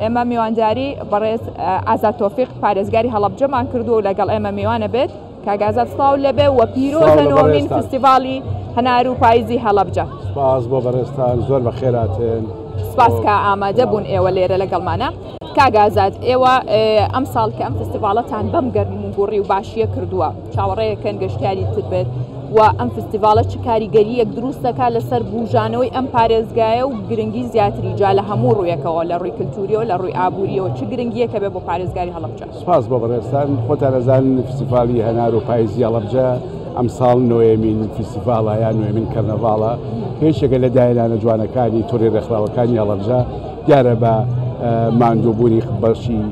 ئێمە میوانداری بەڕێز ئازاد تۆفیق پارێزگاری هەڵەبجەمان کردووە و لەگەڵ ئێمە میوانە بێت. کاک ئازاد سڵاو لێبێ و پیرۆزە نۆمین فستیڤاڵی هەنار و پاییزی هەڵەبجە. سپاس بۆ بەڕێزتان، زۆر بەخێراتن. سپاس کە ئامادە بوون ئێوە لێرە لەگەڵمانە. کاک ئازاد ئێوە ئەمساڵ کە ئەم فستیڤاڵەتان بەم گەرم و گوڕی و باشیە کردووە، چاوەڕێیەکەن گەشتیاری تر بێت و ئەم فستیڤاڵە چ کاریگەرییەک دروست دەکات لەسەر بوژانەوەی ئەم پارێزگایە و گرنگی زیاتری جا لە هەموو ڕوویەکەوە لە ڕووی کلتوریەوە لە ڕووی ئابووریەوە چ گرنگیەکە بێ بۆ پارێزگاری هەڵەبجە؟ سپاس بۆ بەڕێزتان، خۆتان ئەزانن فستیڤاڵی هەنار و پاییزی هەڵەبجە ئەمساڵ نۆیەمین فستیڤاڵە یا نۆیەمین کەرنەڤاڵە کە یەکێکە لە داهێنانە جوانەکانی تۆڕی ڕێکخراوەکانی هەڵەبجە. دیارە بە ماندووبوونی بەشی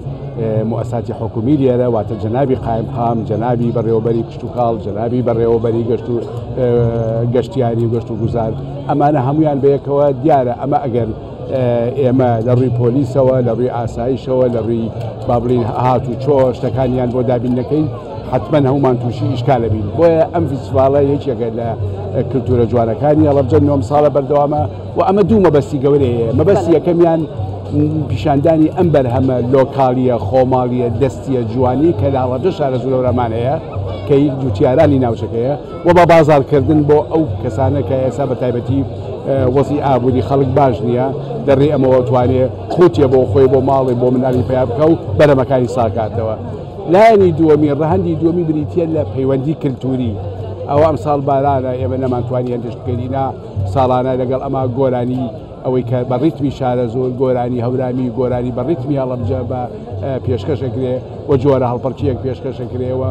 موئەساتی حکومی لێرە، واتە جەنابی قایمقام، جەنابی بەڕێوەبەری کشتوکاڵ، جەنابی بەڕێوەبەری گەشت و گەشتیاری و گەشت و گوزار، ئەمانە هەمویان بەیەکەوە دیارە ئەمە ئەگەر ئێمە لە ڕووی پۆلیسەوە، لە ڕووی ئاسایشەوە، لە ڕووی با بڵین هات و چۆ شتەکانیان بۆ دابین نەکەین، حتمما هەمومان تووشی ئیشکالە بین. بۆیە ئەم فیستیڤاڵە یەکێکە لە کللتورە جوانەکانی هەڵەبجە، 9 ساڵە بەردەوامە و ئەمە دوو مەبەستی گەورەی هەیە. مەبەستی یەکەمیان پیشاندانی ئەم بەرهەمە لۆکالیە خۆماڵیە دەستیە جوانی کە لە هەڵەبجە شارەزوورەوەمان هەیە کە جوتیارانی ناوچەکەیە و بە بازارکردن بۆ ئەو کەسانە کە ئێستا بە تایبەتی وەزی ئابووری خەڵک باش نییە، لە ڕێی ئەمەوە توانێ قوتێ بۆ خۆی بۆ ماڵی بۆ مناڵی پیا بکە و بەرهەمەکانی ساکاتەوە. لایەنی دووەمی ڕەهەندی دووەمی بریتییە لە پەیوەندی کلتوری. ئەوە ئەمساڵ بارانە ئێمە نەمانتوانی هەندێک بکەین، ساڵانە لەگەڵ ئەما گۆرانی ئەوەی کە بە ڕیتمی شارەزوور، گۆرانی هەورامی، گۆرانی بە ڕیتمی هەڵەبجە بە پێشکەشەکرێ و جۆرە هەڵپەڕکییەک پێشکەشەکرێ و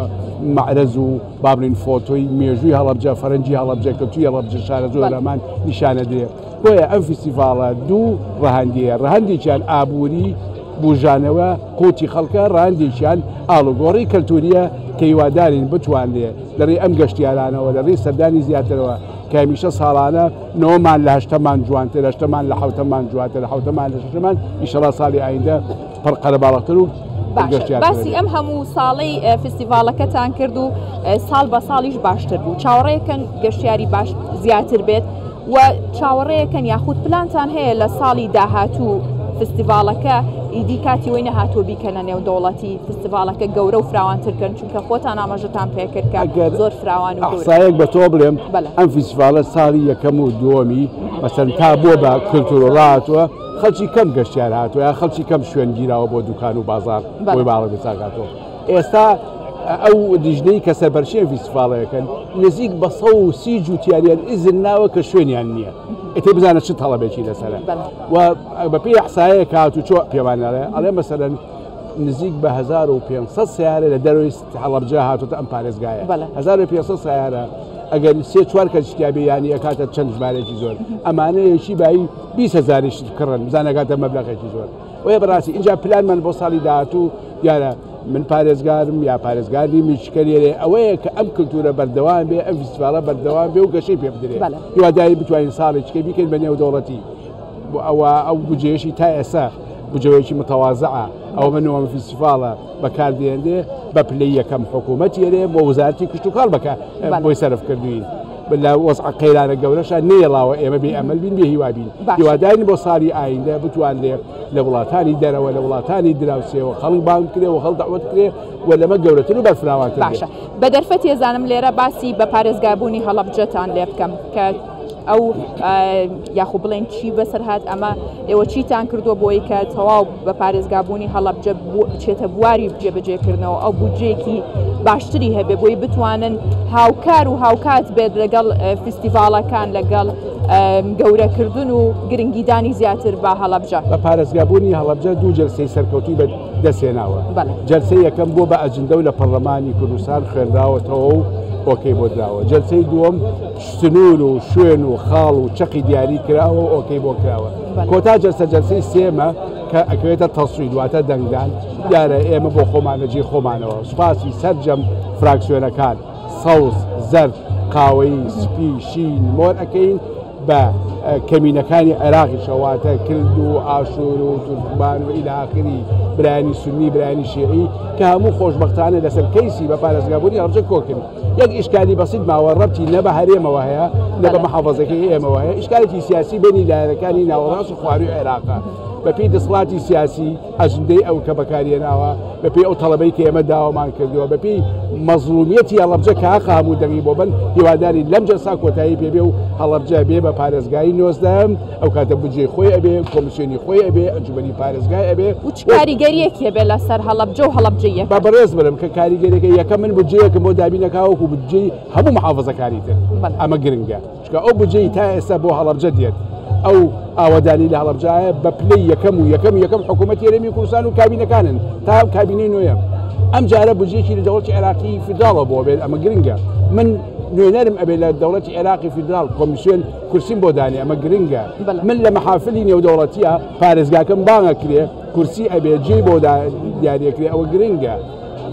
مەعرەز و با بڵێین فۆتۆی مێژووی هەڵەبجە، فەرەنگی هەڵەبجە، کلتوری هەڵەبجە، شارەزوور هەورامان نیشانەدرێ. بۆیە ئەم فیستیڤاڵە دوو ڕەهەندیە، ڕەهەندێکیان ئابووری بوژانەوە قوتی خەڵکە، ڕەهەندێکیان ئاڵوگۆڕی کەلتوریە کە هیوادارین بتوانرێ لە ڕێی ئەم گەشتیارانەوە، لە ڕێی سەردانی زیاترەوە کە هەمیشە ساڵانە نۆمان لە هەشتەمان جوانتر، هەشتەمان لە حەوتەمان جوانتر، حەوتەمان لە شەشەمان، ئیشەڵا ساڵی ئایندە پڕ قەرەباڵغتر و باشە. باسی ئەم هەموو ساڵەی فستیڤاڵەکەتان کرد و ساڵ بە ساڵیش باشتر بوو، چاوەڕێکەن گەشتیاری باش زیاتر بێت و چاوەڕێیەکەن یاخود پلانتان هەیە لە ساڵی داهاتوو فستیڤاڵەکە ئیدی کاتی وەی نەهاتووە بیکەنە نێودەوڵەتی، فستیڤاڵەکە گەورە و فراوانتر کەن، چونکە خۆتان ئاماژەتان پێکرد کە زۆر فراوان و گەورە. ئەحسایەک بە تۆ بڵێم، ئەم فیستیڤاڵە ساڵی یەکەم و دووەمی مەسەلەن تا بووە بە کلتور و ڕاهاتووە، خەڵکی کەم گەشتیار هاتووە یا خەڵکی کەم شوێن گیراوە بۆ دوکان و بازاڕ بۆی باڵە بچاکاتەوە. ئێستا ئەو لیژنەی کە سەرپەرشتی ئەم فیستیڤاڵەکەن نزیک بە 130 جوتیاریان ئیزن ناوە کە شوێنیان نییە، ئیتر بزانە چ تەڵەبێکی لەسەرە و بەپێی ئەحسایەک هاتوچۆ پێمان ئەڵێ، ئەڵێ مەسەلەن نزیک بە 1500 سیارە لە دەرەوەی هەڵەبجە هاتوتە ئەم پارێزگایە. 1500 سیارە ئەگەر سێ چوار کەس تیابێ یانی ئەکاتە چەند ژمارەیەکی زۆر، ئەمانەیەکی بایی 20 هەزاریش کڕن بزانە ئەکاتە مەبلەغێکی زۆر. بۆیە بەڕاستی ئینجا پلانمان بۆ ساڵی داهاتوو دیارە من پارێزگارم یا پارێزگار نیم هیچ لێرێ ئەوەیە کە ئەم کللتورە بەردەوام بێ، ئەم فیستیڤاڵە بەردەوام بێ و گەشەی پێ بدرێ. هیواداری بتوانین ساڵێکیکە بیکەین بە نێودەوڵەتی. ئەوە ئەو بودجەیەشی تا ئێستا بودجەیەکی متەوازعە، ئەوە من نۆم فیستیڤاڵە بەکاردێنرێ بە پلەی یەکەم حکوومەت یێرێ بۆ وەزارەتی کشتوکاڵ بەکە بۆی سەرف کردوین. لە وەزع قەیرانە گەورەشە نەیەڵاوە ئێمە بێ ئەمەل بین، بێ هیوا بین. هیوادارین بۆ ساڵی ئایندە بتوانرێ لە وڵاتانی دەرەوە، لە وڵاتانی دراوسێوە خەڵک بانگ بکرێ و خەڵک دەعوەت بکرێ و لەمە گەورەتر و بەرفراوانتر بێ. باشە بە دەرفەتی ئەزانم لێرە باسی بە پارێزگابوونی هەڵەبجەتان لێ بکەم کە ئەو یاخو بڵێن چی بەسەر هات، ئەمە ئێوە چیتان کردووە بۆی کە تەواو بە پارێزگابوونی هەڵەبجە بچێتە بواری جێبەجێکردنەوە، ئەو بودجەیەکی باشتری هەبێ بۆی بتوانن هاوکار و هاوکات بێت لەگەڵ فستیڤاڵەکان، لەگەڵ گەورەکردن و گرنگیدانی زیاتر بە هەڵەبجە. بە پارێزگابوونی هەڵەبجە دوو جەلسەی سەرکەوتووی بە دەستهێناوە. جەلسەی یەکەم بووە بە ئەجندە و لە پەرلەمانی کوردستان خوێنراوەتەوە و ئۆکەی بۆ دراوە. جەلسەی دووەم سنوور و شوێن و خاڵ و چەقی دیاری کراوە و ئۆکەی بۆ کراوە. کۆتا جەلسە جەلسەی سێمە کە ئەکەوێتە تەسوید، واتە دەنگدان. دیارە ئێمە بۆ خۆمان لە جێی خۆمانەوە سوپاسی سەرجەم فراکسیۆنەکان سەوز، زەرد، قاوەیی، سپی، شین، مۆر ئەکەین بە کەمینەکانی عێراقیشەوە، واتە کلد و ئاشوور و تورکمان و ئیلى ئاخری، برایانی سونی، برایانی شیعی کە هەموو خۆشبەختانە لەسەر کەیسی بە پارێزگابوونی هەڵەبجە کۆکن. یەک ئیشکالی بەسیط ماوە، ڕەبتی نە بە هەرێمەوە هەیە نە بە محافەزەکەی ئێمەوە هەیە، ئیشکالێکی سیاسی بینی لایەنەکانی ناوەڕاست و خواروی عێراقە. بەپێی دەسەڵاتی سیاسی ئەجندەی ئەو کە بەکارهێناوە، بەپێی ئەو تەڵەبەی کە ئێمە داوامان کردووە، بەپێی مەزڵومیەتی هەڵەبجە کە هەقە هەموو دەنگی بۆ بن، هیوادارین لەم جەلسا کۆتایی پێ بێ و هەڵەبجە بێ بە پارێزگای نۆزدەهەم، ئەو کاتە بودجەی خۆی ئەبێ، کۆمسیۆنی خۆی ئەبێ، ئەنجومەنی پارێزگای ئەبێ. و چ کاریگەرییەکی ئەبێ لەسەر هەڵەبجە و هەڵەبجەییەکان؟ با بەڕێز بڵێم کە کاریگەریەکە یەکەم من بودجەیەکم بۆ دابین ئەکا وەکوو بودجەی هەموو محافزەکانی تر، ئەمە گرنگە. چونکە ئەو بودجەی تا ئێستا بۆ هەڵەبجە دێت ئەو ئاوەدانی لە هەڵەبجایە بە پلەی یەکەم و یەکەم یەکەم حکوومەتی هەرێمی کوردستان و کابینەکانن تا کابینەی نوێم ئەم جارە بودجەیەکی لە دەوڵەتی عێراقی فیدراڵەوە بۆ بێت ئەمە گرنگە من نوێنەرم ئەبێ لە دەوڵەتی عێراقی فیدراڵ کۆمیسیۆن کورسیم بۆ دانێ ئەمە گرنگە من لە مەحافلی نێودەوڵەتیە پارێزگاکەم بانگەکرێ کورسی ئەبێ جێی بۆ دیارەکرێ ئەوە گرنگە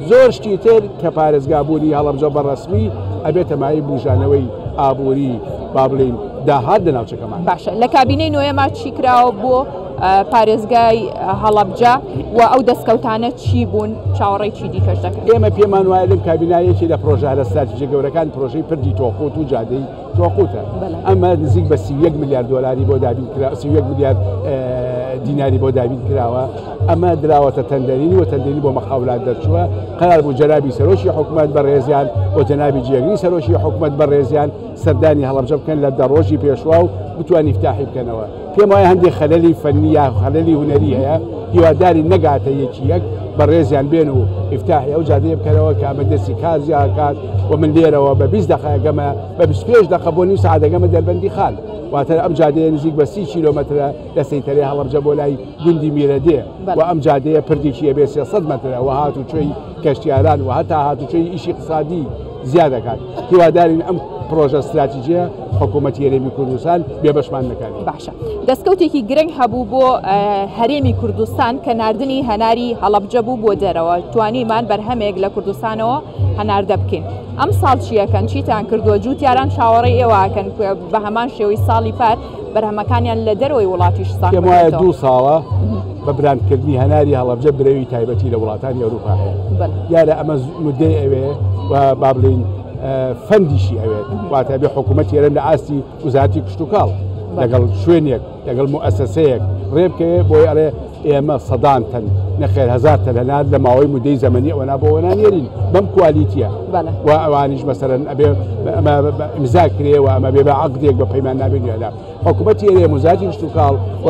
زۆر شتی تر کە پارێزگا بوونی هەڵەبجە بە ڕەسمی ئەبێتە مایەی بوژانەوەی ئابووری با بڵێین داهات لە ناوچەکەمان. باشە لە کابینەی نۆیەما چی کراوە بۆ پارێزگای هەڵەبجە و ئەو دەستکەوتانە چی بوون چاوەڕێی چی دیکەش دەکەن؟ ئێمە پێمان وایە لەم کابینە یەکێ لە پرۆژە هەرە ستراتیژە گەورەکان پرۆژەی پردی تۆقوت و جادەی تۆقوتە ئەمە نزیک بە 31 ملیار دۆلاری بۆ دابین کرا 31 ملیار دیناری بۆ دابین کراوە ئەمە دراوەتە تەندەرین و تەندەری بۆ مەخاولات دەرچووە قرار بوو جەنابی سەرۆکی حکومەت بەڕێزیان و جەنابی جێگری سەرۆکی حکومەت بەڕێزیان سەردانی هەڵەبجە بکەن لە دە ڕۆژی پێشوا و بتوانین ئیفتاحی بکەنەوە پێم وایە هەندێک خەلەلی فەنی یا خەلەلی هونەری هەیە هیواداری نەگاتە یەکی یەک بەڕێزیان بێن و ئیفتاحی ئەو جادەیە بکەنەوە کە ئەمە دەستی کار زیاکات و من لێرەوە بە 20 دقە ئەگەمە بە 25 دقە بۆ نیو سەعات ئەگەمە دەربەندی خان واتە ئەم جادەیە نزیک بە 30 کیلۆمەترە لە سەیتەرەی هەڵەبجە بۆ لای گوندی میرەدێ و ئەم جادەیە پردێکی ئەبێ 300 مەترە و هاتوچۆی کەشتیاران و هەتا هاتوچۆی ئیشی اقتصادی زیاد دەکات هیوادارین ئەم پرۆژە ستراتیژیە حکوومەتی هەرێمی کوردستان بێبەشمان نەکات. باشە دەستکەوتێکی گرنگ هەبوو بۆ هەرێمی کوردستان کە ناردنی هەناری هەڵەبجە بوو بۆ دەرەوە توانیمان بەرهەمێک لە کوردستانەوە هەناردە بکەین ئەم ساڵ چیەکەن چیتان کردووە جوتیاران چاوەڕێی ئێوەکەن بە هەمان شێوەی ساڵی پار بەرهەمەکانیان لە دەرەوەی وڵاتیش ساغ پێم وایە دوو ساڵە بە براندکردنی هەناری هەڵەبجە برەوی تایبەتی لە وڵاتانی ئەوروپا هەیە دیارە ئەمە مدەی ئەوێ و با بڵین فەندیشی ئەوێت واتە بێ حکوومەت هەرێم لە ئاستی وزارەتی کشتتوکاڵ لەگەڵ شوێنێک لەگەڵ موئەسەسەیەک ڕێ بکەوێ بۆی ئەڵێ ئێمە سەدان تەن نەخێر هەزار تەن هەنار لە ماوەی مدەی زەمەنی ئەوەنا بۆ ئەوەنا نێرین بەم کوالیتیە و ئەوانیش مەسەرەن ئەبێ ئەمە ئیمزا کرێ و ئەمە بێ بە عەقدێک بە پەیماننامەی نوێدا حکوومەتی هەرێم وزارەتی کشتوکاڵ و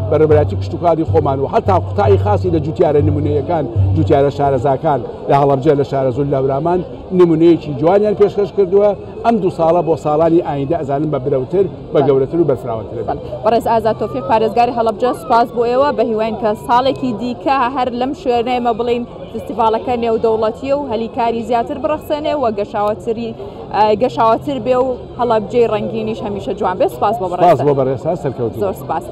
بەڕێوەبەرایەتی کشتوکاڵی خۆمان و هەتا قوتاعی خاصی لە جوتیارە نمونەیەکان جوتیارە شارەزاکان لە هەڵەبجە لە شارەزوور لەورامان نمونەیەکی جوانیان پێشکەش کردووە ئەم دوو ساڵە بۆ ساڵانی ئایندە ئەزانم بە برەوتر بە گەورەتر و بەرفراوانتر بێت. بەڕێز ئازاد تۆفیق پارێزگاری هەڵەبجە سوپاس بۆ ئێوە بە هیواین کە ساڵێکی دیکە هەر لەم شوێنە ئێمە بڵێین فستیڤاڵەکە نێودەوڵەتیە و هەلی کاری زیاتر بڕەخسێنێ و گەشاوەتری گەشاوەتر بێ و هەڵەبجەی ڕەنگینیش هەمیشە جوان بێ سوپاس بۆ بەڕێز بۆ بەڕێز سەرکەوتوو زۆر سوپاس.